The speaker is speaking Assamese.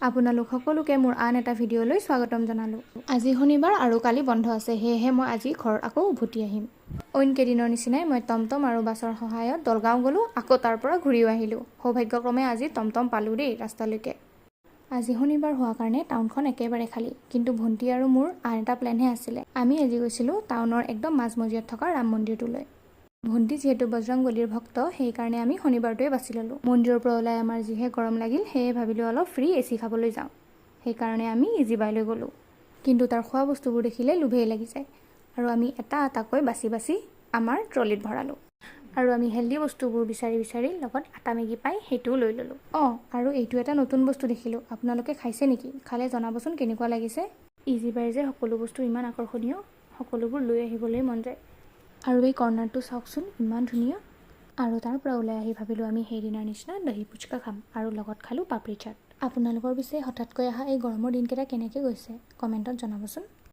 আপোনালোক সকলোকে মোৰ আন এটা ভিডিঅ'লৈ স্বাগতম জনালোঁ। আজি শনিবাৰ আৰু কালি বন্ধ আছে, সেয়েহে মই আজি ঘৰত আকৌ উভতি আহিম। অইন কেইদিনৰ নিচিনাই মই টমটম আৰু বাছৰ সহায়ত দলগাঁও গ'লোঁ, আকৌ তাৰ পৰা ঘূৰিও আহিলোঁ। সৌভাগ্যক্ৰমে আজি টমটম পালোঁ দেই ৰাস্তালৈকে। আজি শনিবাৰ হোৱাৰ কাৰণে টাউনখন একেবাৰে খালী, কিন্তু ভণ্টি আৰু মোৰ আন এটা প্লেনহে আছিলে। আমি আজি গৈছিলোঁ টাউনৰ একদম মাজমজিয়াত থকা ৰাম মন্দিৰটোলৈ। ভণ্টি যিহেতু বজৰংবলীৰ ভক্ত, সেইকাৰণে আমি শনিবাৰটোৱে বাছি ল'লোঁ। মন্দিৰৰ পৰা ওলাই আমাৰ যিহে গৰম লাগিল, সেয়ে ভাবিলোঁ অলপ ফ্ৰী এচি খাবলৈ যাওঁ। সেইকাৰণে আমি ইজি বাইলৈ গ'লোঁ। কিন্তু তাৰ খোৱা বস্তুবোৰ দেখিলে লোভেই লাগি যায় আৰু আমি এটা এটাকৈ বাছি বাছি আমাৰ ট্ৰলিত ভৰালোঁ। আৰু আমি হেল্ডি বস্তুবোৰ বিচাৰি বিচাৰি লগত আটা মেগী পাই সেইটোও লৈ ল'লোঁ। অঁ, আৰু এইটো এটা নতুন বস্তু দেখিলোঁ। আপোনালোকে খাইছে নেকি? খালে জনাবচোন কেনেকুৱা লাগিছে। ইজি বাইৰ যে সকলো বস্তু ইমান আকৰ্ষণীয়, সকলোবোৰ লৈ আহিবলৈ মন যায়। আৰু এই কৰ্ণাৰটো চাওকচোন, ইমান ধুনীয়া। আৰু তাৰ পৰা ওলাই আহি ভাবিলোঁ আমি সেইদিনাৰ নিচিনা দহি পুচকা খাম আৰু লগত খালোঁ পাপৰি চাট। আপোনালোকৰ পিছে হঠাৎকৈ অহা এই গৰমৰ দিনকেইটা কেনেকৈ গৈছে, কমেণ্টত জনাবচোন।